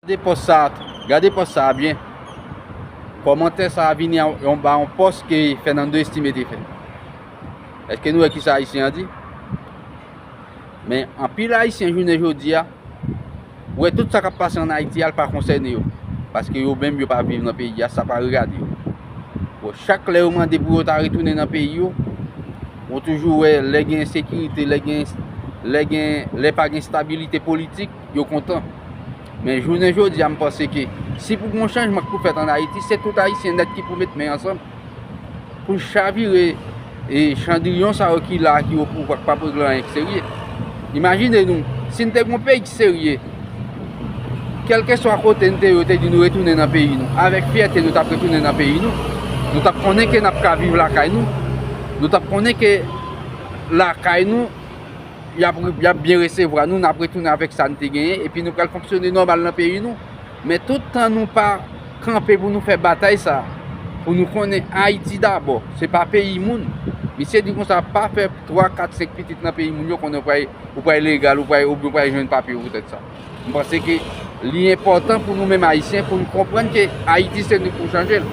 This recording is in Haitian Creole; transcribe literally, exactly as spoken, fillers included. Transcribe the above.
Gade pòs sa a, gade pòs sa a byen. Kòmantè sa a vini anba yon pòs ke Fernando Estimé te fè. Èske nou wè kisa Ayisyen an di? Men anpil Ayisyen jounen jodi a, wè tout sa k ap pase ann Ayiti a, l pa konsène yo. Paske yo menm, yo pa viv nan peyi a, sa pa regade yo. Bon, chak lè yo mande pou yo ta retounen nan peyi yo, ou toujou wè lè gen ensekirite, lè gen, lè gen, lè pa gen stabilite politik, yo kontan. Men jounen jodi a, m panse ke si pou gen yon chanjman k pou fèt ann Ayiti, se tout Ayisyen nèt ki pou met men ansanm pou n chavire e chandriyon sa yo ki la, ki opouvwa, k p ap regle anyen k serye. Imajine nou, si n te gen yon peyi k serye, kèlkeswa kote n te ye, yo te di nou retounen nan peyi nou. Avèk fyète, nou t ap retounen nan peyi nou. Nou t ap konnen ke n ap ka viv lakay nou. Nou t ap konnen ke lakay nou, y ap, y ap byen resevwa nou, n ap retounen avèk sa n te genyen, epi nou pral fonksyone nòmal nan peyi nou. Men tout tan nou pa kanpe pou nou fè batay sa, pou nou konnen Ayiti dabò, se pa peyi moun. Misye di konsa, pa fè twa, kat, senk pitit nan peyi moun yo, konnen ou pral, ou pral legal, ou pral, ou pral jwenn papye poutèt sa. M panse ke li enpòtan pou nou menm Ayisyen, pou nou konprann ke Ayiti se nou pou chanje l.